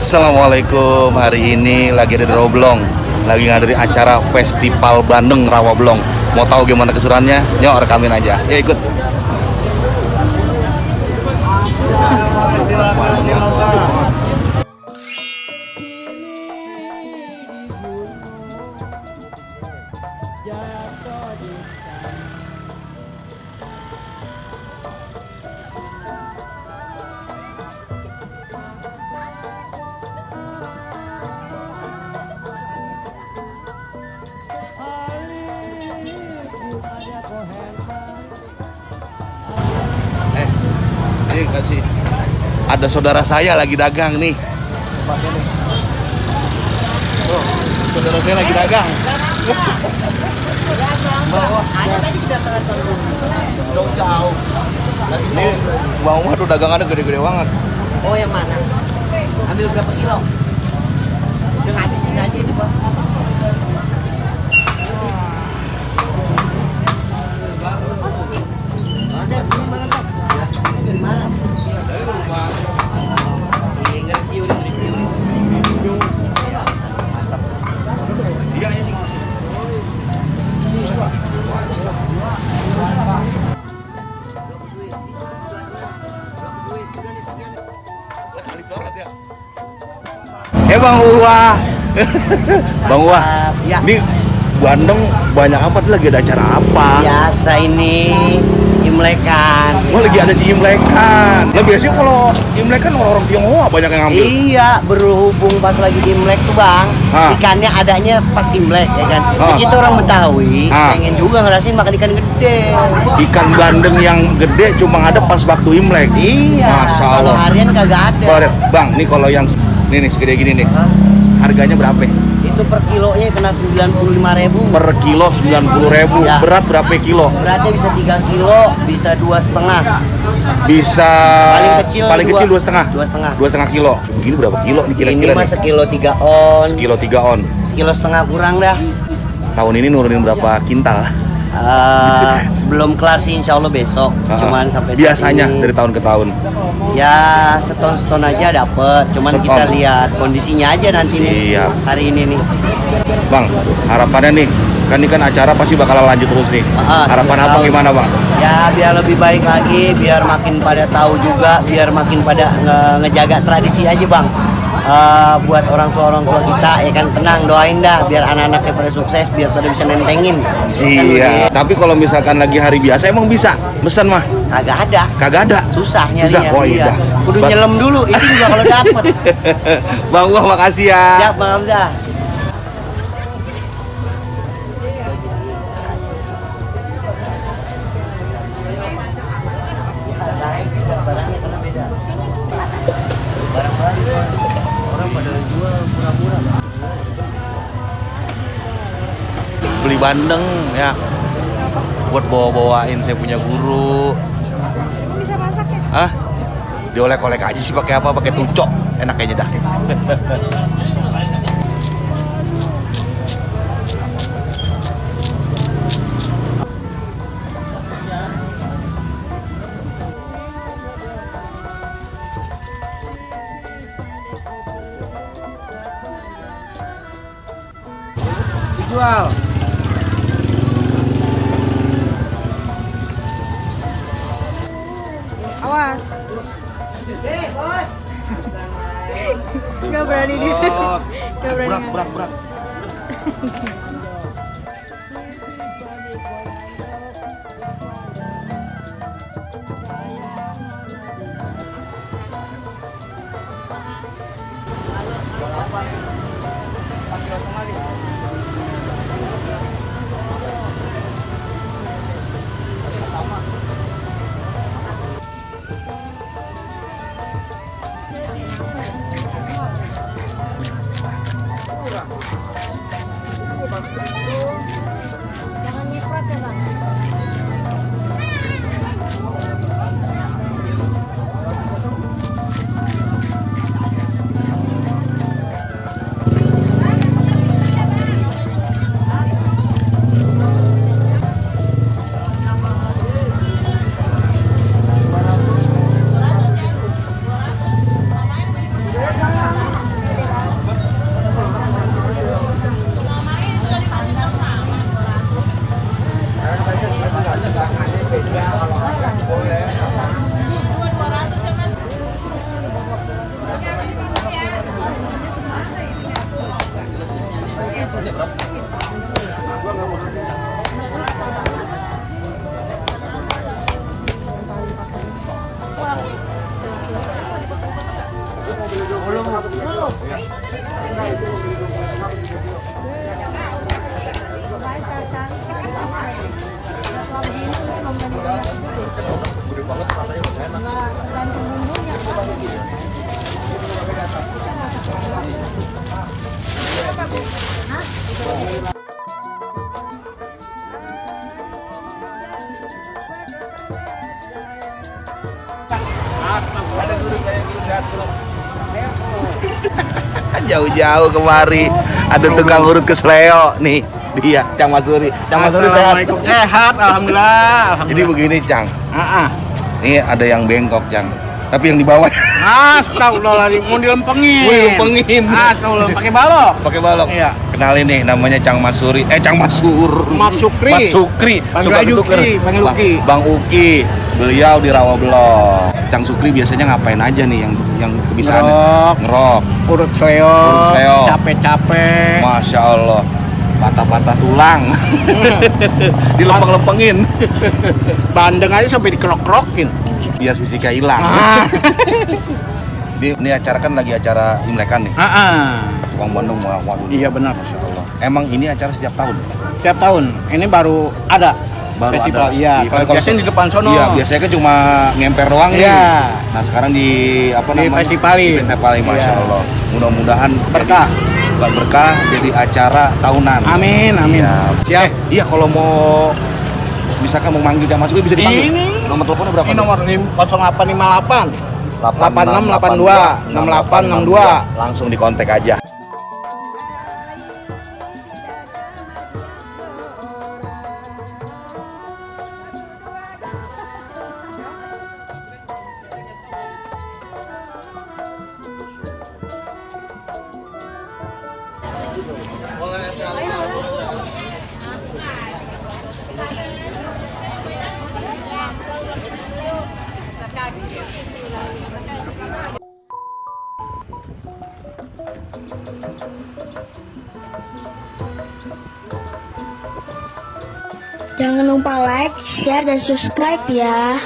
Assalamualaikum. Hari ini lagi ada di Roblong, lagi ngadain acara Festival Bandeng Rawablong. Mau tahu gimana keseruannya? Yuk rekamin aja. Ya ikut. Ini kasih. Ada saudara saya lagi dagang nih. Oh, saudara saya lagi dagang. Ada tadi kedatangan jauh. Lagi Ini bawang tuh dagangannya gede-gede banget. Oh, yang mana? Ambil berapa kilo? Udah ngabisin aja itu, Bang. Sini mana, Bang? Ini dari mana? Dari rumah. Nge-review. Mantap. Iya ini. Bang Uwa. Bang Uwa. Ya. Ini Bandeng banyak apa tuh, lagi ada acara apa? Biasa ini Imlekan. Oh, lagi ada di Imlekan. Lah biasanya kalau Imlek kan orang-orang Tionghoa banyak yang ngambil. Iya, berhubung pas lagi Imlek tuh, Bang. Ah. Ikannya adanya pas Imlek, ya kan. Ah. Kita orang Betawi Ah. pengen juga ngerasain makan ikan gede. Ikan bandeng yang gede cuma ada pas waktu Imlek. Iya, Masya kalau Allah. harian kagak ada. Bang, nih kalau yang ini nih segede gini nih. Hah? Harganya berapa? Itu per kilonya kena 95.000. Per kilo 90.000. Ya. Berat berapa kilo? Beratnya bisa 3 kilo, bisa 2,5. Bisa Paling kecil 2,5. 2,5. 2,5 kilo. Begini berapa kilo nih Ini kira-kira mah nih? sekilo 3 on, Sekilo 3 on. sekilo setengah kurang dah. Tahun ini nurunin berapa kintal? Belum kelar sih, insya Allah besok. Cuman sampai saat biasanya ini, dari tahun ke tahun. ya seton aja dapet. Cuman Seton. kita lihat kondisinya aja nanti nih. Iya. Hari ini nih. Bang, harapannya nih, kan ini kan acara pasti bakalan lanjut terus nih. Harapan apa tahu. gimana, Bang? Ya biar lebih baik lagi, biar makin pada tahu juga, biar makin pada ngejaga tradisi aja, Bang. Buat orang tua kita ya kan, tenang, doain dah biar anak-anaknya pada sukses, biar pada bisa nentengin. Iya. Tapi kalau misalkan lagi hari biasa emang bisa pesan mah? Kagak ada. Kagak ada. Susah Susah. nyarinya. Oh iya. Kudu nyelam dulu, itu juga kalau dapet. Bang Wah, makasih ya. Siap, Bang Hamzah. Barangnya karena beda. Barang-barang orang pada jual pura-pura. Beli bandeng ya. Buat bawa-bawain saya punya guru. Bisa masak ya? Hah? Diolek-olek aja sih, pakai apa? Pakai tucok. Enak kayaknya dah. Dijual. Awas. Bos. Gak berani dia. Gak berani. Berat. Tergantung bumbunya. Jauh-jauh kemari ada tukang urut kesleo nih, dia Cang Masuri. Cang Masuri sehat. Sehat, alhamdulillah. Jadi begini Cang, Heeh. ini ada yang bengkok Cang, tapi yang di bawah Astagfirullahaladzim, mau dilempengin. Wih, lempengin. Astagfirullah, pakai balok. pakai balok. Iya. Kenalin nih, namanya Cang Masuri. Cang Masur. Mat Sukri. Mat Sukri. Panggil Suka aja ketuker. Uki, panggil Uki. Bang Uki. Beliau di Rawablong. Cang Sukri biasanya ngapain aja nih yang kebiasaannya? Ngerok. Ngerok. Urut sleo. Urut sleo. Capek-capek. Masya Allah. Patah-patah tulang. Dilempeng-lempengin. Bandeng aja sampai dikerok-kerokin. Biar sisika hilang. Ah. Ini acara kan lagi acara Imlekan nih. Bang Bandung, waduh. Iya benar. Masya Allah. Emang ini acara setiap tahun? Tiap tahun. Ini baru ada. Baru festival. ada. Iya. Kalau biasanya di depan sono. Iya, biasanya kan cuma ngemper doang nih. Iya. Nah, sekarang di apa Di namanya? festivali. Di festivali, Masya Iya. Allah. Mudah-mudahan Berkah. jadi berkah jadi acara tahunan. Amin, amin. Siap. Iya, kalau mau misalkan mau manggil Cang Masuri bisa dipanggil. Ini. Nomor teleponnya berapa? Ini nomor 0858 8682 6862. Langsung dikontak aja. Jangan lupa like, share, dan subscribe ya.